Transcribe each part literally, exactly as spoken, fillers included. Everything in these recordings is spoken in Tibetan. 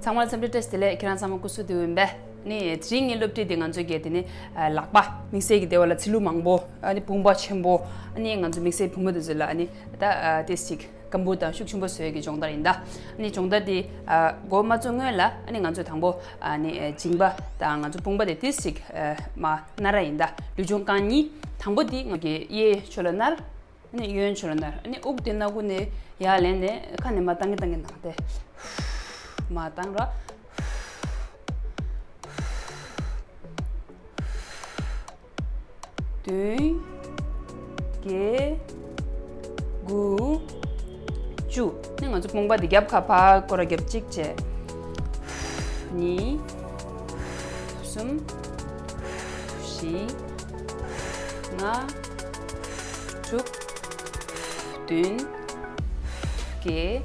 ཚང་མ་ལ་འཚམས་འདྲི་བཀྲ་ཤིས་བདེ་ལེགས། ཁྱེད་རང་ཚང་མ་སྐུ་གཟུགས་བདེ་པོ་ཡིན་པས། ནི་དེ་རིང་ངའི་སློབ་ཁྲིད་དེ་ང་ཚོའི་གི་དེ་ནི་ལག་པ་དམིགས་བསལ་གྱི་སྡེ་བ་ལ་ཚིལ་ལུ་མང་པོ། ཨ་ནི་བུམ་པ་ཆེན་པོ། ཨ་ནི་ང་ཚོ་དམིགས་བསལ་བུ་མོ་དེ་ཚོ་ལ་ཨ་ནི་ད་ཏེས་ཅིག་སྐམ་པོ་དང་ཤུགས་ཆེན་པོ་བཟོ་ཡས་ཀྱི་སྦྱོང་བརྡར་ཡིན་ད། ཨ་ནི་སྦྱོང་བརྡར་དེ་འགོ་མ་བཙུགས་སྔོན་ལ་ཨ་ནི་ང་ཚོས་དང་པོ་ཨ་ནི་མཇིང་པ་དང་ང་ཚོ་དཔུང་པ་དེ་ཏེས་ཅིག་མར་ན་ར་ཡིན་ད། ལུས་སྦྱོང་རྐང་གཉིས། དང་པོ་དེ་ང་གི་གཡས་ཕྱོགས་ལ་ན་ར། ཨ་ནི་གཡོན་ཕྱོགས་ལ་ན་ར། ཨ་ནི་དབུགས་དེ་སྣ་ཁུག་ནས་ཡར་ལེན་ནས་ཁ་ནས་མར་བཏང་གིན་བཏང་གིན་ན་སྟེ། མར་བཏང་ར། བདུན། བརྒྱད། དགུ། བཅུ། ནི་ང་ཚོ་དཔུང་པ་འདི་རྒྱབ་ཁ་ཕར་སྐོར་ར་རྒྱབ། གཅིག་བྱས། གཉིས། གསུམ། བཞི། ལྔ། དྲུག་བདུན། བརྒྱད།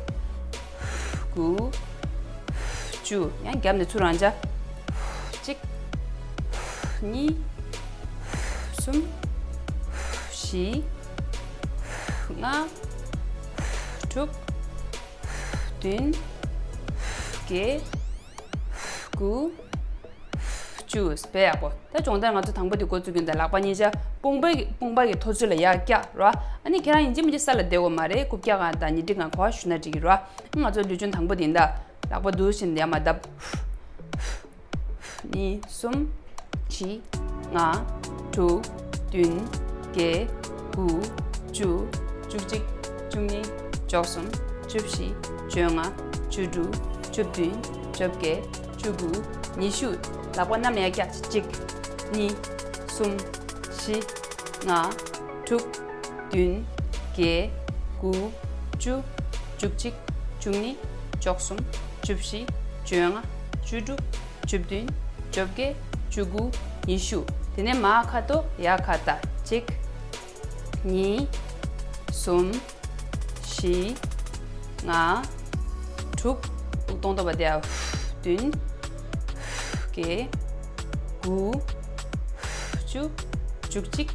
དགུ། བཅུ། ཡང་རྒྱབ་ནས་ཚུར་རང་འཇགས། གཅིག་གཉིས། གསུམ། བཞི། ལྔ། དྲུག་བདུན། བརྒྱད། དགུ། བཅུ། དཔེ་ཡག་པོ། ད་སྦྱོང་བརྡར་ང་ཚོ་དང་པོ་དེ་འགོ་བཙུགས་ཀྱིན་ད། ལག་པ་གཉིས་ཆ་དཔུང་པའི་དཔུང་པ་གི་ཐོ་ཚུད་ལ་ཡར་བཀྱག་ར། ཨ་ནི་ཁྱེད་རང་ཡིན་གཅིག་མིན་གཅིག་ས་ལ་བསྡད་དགོས་མ་རེད། རྐུབ་བཀྱག་གང་དང་ཉི་ཁྲི་གང་ག་བ་ཞུ་ན་འགྲིག་གི་ར། ང་ཚོ་ལུས་སྦྱོང་དང་པོ་དེ་ཡིན་ད། ལག་པ་འདུག་བཞིན་ཡར་མར་བརྡབ། གཉིས། གསུམ། བཞི། ལྔ། དྲུག་བདུན། བརྒྱད། དགུ། བཅུ། བཅུ་གཅིག་བཅུ་གཉིས། བཅུ་གསུམ། བཅུ་བཞི། བཅོ་ལྔ། བཅུ་དྲུག་བཅུ་བདུན། བཅོ་བརྒྱད། བཅུ་དགུ། ཉི་ཤུ། ལག་པ་གནམ་ལ་ཡར་བཀྱག་གཅིག་གཉིས། གསུམ། བཞི། ལྔ། དྲུག་བདུན། བརྒྱད། དགུ། བཅུ། བཅུ་གཅིག་བཅུ་གཉིས། བཅུ་གསུམ། བཅུ་བཞི། བཅོ་ལྔ། བཅུ་དྲུག་བཅུ་བདུན། བཅོ་བརྒྱད། བཅུ་དགུ། ཉི་ཤུ། དེ་ནས་མར་ཁ་ཐོག་ཡར་ཁ་ལྟ། གཅིག་གཉིས། གསུམ། བཞི། ལྔ། དྲུག་དབུགས་གཏོང་སྟོབས་པ་དེ། བདུན། བརྒྱད། དགུ། བཅུ། བཅུ་གཅིག་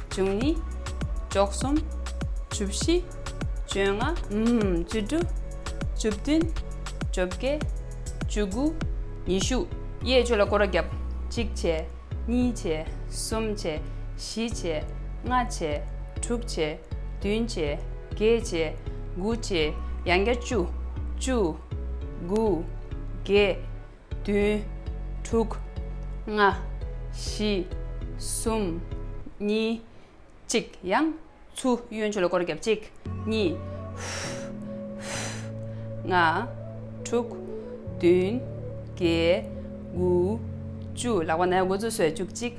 བཅུ་གཉིས། བཅུ་གསུམ། བཅུ་བཞི། བཅོ་ལྔ། ཨུམ། བཅུ་དྲུག་བཅུ་བདུན། བཅོ་བརྒྱད། བཅུ་དགུ། ཉི་ཤུ། གཡས་ཕྱོགས་ལ་སྐོར་ར་རྒྱབ། གཅིག་བྱས། གཉིས་བྱས། གསུམ་བྱས། བཞི་བྱས། ལྔ་བྱས། དྲུག་བྱས། བདུན་བྱས། བརྒྱད་བྱས། དགུ་བྱས། ཡང་བསྐྱར་བཅུ། བཅུ། དགུ། བརྒྱད། བདུན། དྲུག་ལྔ། བཞི། གསུམ། གཉིས། གཅིག་ཡང་ཚུར་གཡོན་ཕྱོགས་ལ་སྐོར་ར་རྒྱབ། གཅིག་གཉིས། ལྔ། དྲུག་བདུན། བརྒྱད། དགུ། བཅུ། ལག་པ་ན་ཡ་འགོ་ཚུགས་སོ། བཅུ་གཅིག་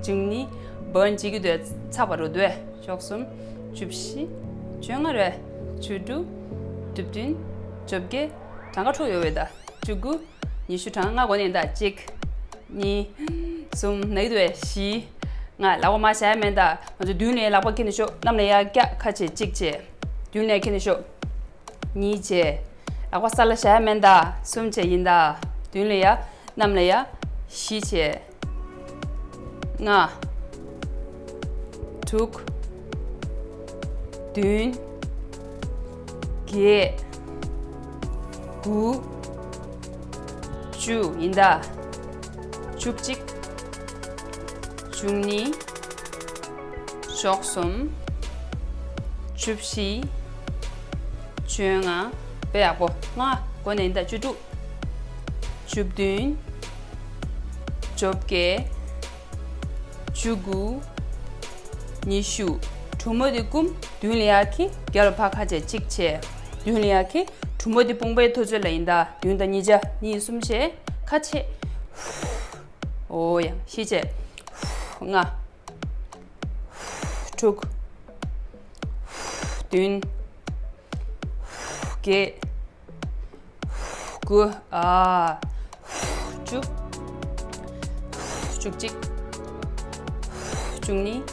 བཅུ་གཉིས། བར་འཇིག་གི་འདུག་ཚ་བ་རུ་འདུག་བཅུ་གསུམ། བཅུ་བཞི། བཅོ་ལྔ་རེད། བཅུ་དྲུག་བཅུ་བདུན། བཅོ་བརྒྱད། གྲངས་ཀ་འཕྲོ་ཡོད་པས་ད། བཅུ་དགུ། ཉི་ཤུ། གྲངས་ལྔ་གོ་ནས་ད། གཅིག་གཉིས། གསུམ། ན་གི་འདུག་བས། བཞི། ལྔ། ལག་པ་མར་བཞག་ཡ་མེད་ད། ང་ཚོ་མདུན་ལ་ཡ་ལག་པ་ཁྱེར་ནས་ཤོག་གནམ་ལ་ཡ་བཀྱག་ཁ་ཕྱེ། གཅིག་བྱས། མདུན་ལ་ཡ་ཁྱེར་ནས་ཤོག་གཉིས་བྱས། ལག་པ་ས་ལ་བཞག་ཡ་མེད་ད། གསུམ་བྱས་ཡིན་ད། མདུན་ལ་ཡ། གནམ་ལ་ཡ། བཞི་བྱས། ལྔ། དྲུག་བདུན། བརྒྱད། དགུ། བཅུ་ཡིན་ད། བཅུ་གཅིག་བཅུ་གཉིས། བཅུ་གསུམ། བཅུ་བཞི། བཅོ་ལྔ། དཔེ་ཡག་པོ། ལྔ་གོ་ནས་ཡིན་ད། བཅུ་དྲུག་བཅུ་བདུན། བཅོ་བརྒྱད། བཅུ་དགུ། ཉི་ཤུ། གྲུ་མོ་དེ་བསྐུམ། མདུན་ལ་ཡར་འཁྱེར། རྒྱབ་ལ་ཕར་ཁ་ཕྱེ། གཅིག་བྱས། མདུན་ལ་ཡར་འཁྱེར། གྲུ་མོ་དེ་དཔུང་པའི་ཐོ་ཚད་ལ་ཡིན་ད། བདུན་དང་གཉིས་ཆ། གཉིས། གསུམ་བྱས། ཁ་ཕྱེ། འོ་ཡ། བཞི་བྱས། ལྔ། དྲུག་བདུན། བརྒྱད། དགུ། ཨ། བཅུ། བཅུ་གཅིག་བཅུ་གཉིས།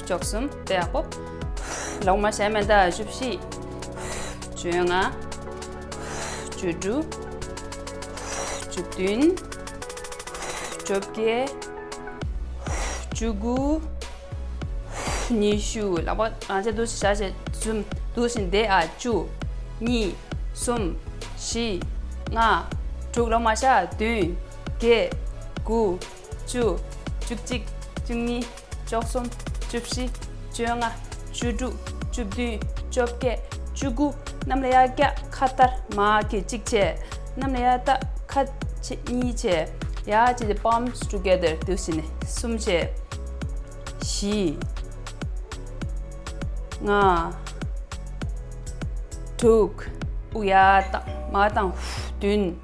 བཅུ་གསུམ། དཔེ་ཡག་པོ། ལག་མ་བཞག་མེད་ད། བཅུ་བཞི། བཅོ་ལྔ། བཅུ་དྲུག་བཅུ་བདུན། བཅོ་བརྒྱད། བཅུ་དགུ། ཉི་ཤུ། ལག་པ་རང་ཆ་འདུག་སེ་བཞག་བྱས་འཛུམ། འདུག་སེ་བསྡད། ཨ། བཅུ། གཉིས། གསུམ། བཞི། ལྔ། དྲུག་ལོ་མ་ཤ། བདུན། བརྒྱད། དགུ། བཅུ། བཅུ་གཅིག་བཅུ་གཉིས། བཅུ་གསུམ། བཅུ་བཞི། བཅོ་ལྔ། བཅུ་དྲུག་བཅུ་བདུན། བཅོ་བརྒྱད། བཅུ་དགུ། གནམ་ལ་ཡར་བཀྱག་ཁ་ལྟར་མ་གི་གཅིག་བྱས། གནམ་ལ་ཡར་ལྟ་ཁ་ཆེ་གཉིས་བྱས། ཡར་བྱས་ཏེ་palms together དུ་ཟིན་ནས་གསུམ་བྱས། བཞི། ལྔ། དྲུག་དབུགས་ཡར་བཏང་མར་བཏང་། བདུན།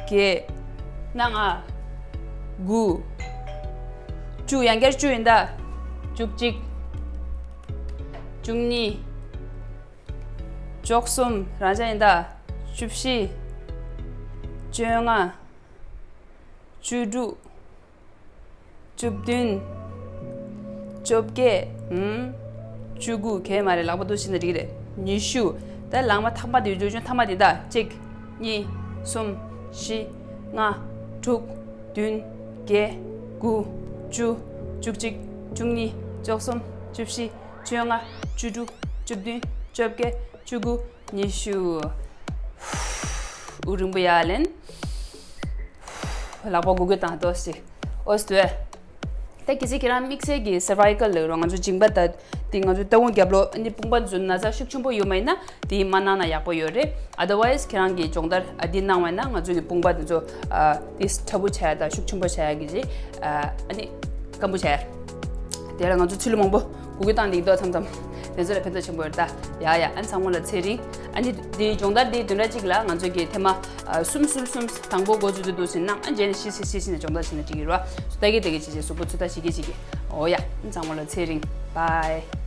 བརྒྱད། ལྔ། དགུ། བཅུ། ཡང་བསྐྱར་བཅུ་ཡིན་ད། བཅུ་གཅིག་བཅུ་གཉིས། བཅུ་གསུམ། རང་འཇགས་ཡིན་ད། བཅུ་བཞི། བཅོ་ལྔ། བཅུ་དྲུག་བཅུ་བདུན། བཅོ་བརྒྱད། ཨུམ། བཅུ་དགུ། གས་མ་རེད། ལག་པ་འདུག་བྱས་ན་འགྲིག་གི་རེད། ཉི་ཤུ། ད་ལག་པ་ཐ་མ་དེ་བརྗོད་ཆུང་ཐ་མ་དེ་ད། གཅིག་གཉིས། གསུམ། བཞི། ལྔ། དྲུག་བདུན། བརྒྱད། དགུ། བཅུ། བཅུ་གཅིག་བཅུ་གཉིས། བཅུ་གསུམ། བཅུ་བཞི། བཅོ་ལྔ། བཅུ་དྲུག་བཅུ་བདུན། བཅོ་བརྒྱད། བཅུ་དགུ། ཉི་ཤུ། དབུགས་རིང་པོ་ཡར་ལེན། ལག་པ་སྒུར་སྒུར་བཏང་ཏོག་ཙམ། ཨོ་སྟོད། ད་གལ་སྲིད་ཁྱེད་རང་དམིགས་བསལ་གྱི་cervical ལབ་རོགས། ང་ཚོ་མཇིང་པ་ད་དེ་ང་ཚོ་ལྟ་སྒོ་རྒྱབ་ལོགས་ཨ་ནི་དཔུང་པ་ཚོ་ན་ཚ་ཤུགས་ཆེན་པོ་ཡོད་མ་ཡིན་ན་དེ་མ་གནང་ན་ཡག་པོ་ཡོད་རེད། Otherwise ཁྱེད་རང་གི་སྦྱོང་བརྡར་ཨ་འདི་གནང་བ་ཡིན་ན་ང་ཚོ་གི་དཔུང་པ་དེ་ཚོ་ཨ་དེ་ཕྲ་བོ་བྱ་ཡ་དང་ཤུགས་ཆེན་པོ་བྱ་ཡ་གི་རེད། ཨ་ནི་སྐམ་པོ་བྱ་ཡ། དེ་ལ་ང་ཚོ་ཚུལ་མང་པོ་སྒུར་སྒུར་བཏང་འདུག་ཏོ། མཚམས་མཚམས་དེ་ཚོ་ལ་ཕན་ཐོགས་ཆེན་པོ་ཡོད་ད། ཡ་ཡ། ཨ་ནི་ཚང་མ་ལ་ཚེ་རིང་། ཨ་ནི་དེ་སྦྱོང་བརྡར་དེ་བདུན་ཕྲག་གཅིག་ལ་ང་ཚོ་གི་ཐེངས་མ་ཨ་གསུམ་གསུམ་གསུམ། དང་པོ་འགོ་བཙུགས་དུས་འདུག་ཟིན་ན་ཨ་རྗེས་ནས་ཤི་སི་ཤི་སི་ནས་སྦྱོང་བརྡར་བྱས་ན་འགྲིག་གི་རེད་བ། ད་གི་དེ་གི་བྱེད་བྱེད་གཟུགས་པོ་ཚོད་ལྟ་བྱེད་ཀྱི་བྱེད་ཀྱི། ཨོ་ཡ། ཨ་ནི་ཚང་མ་ལ་ཚེ་རིང་། Bye།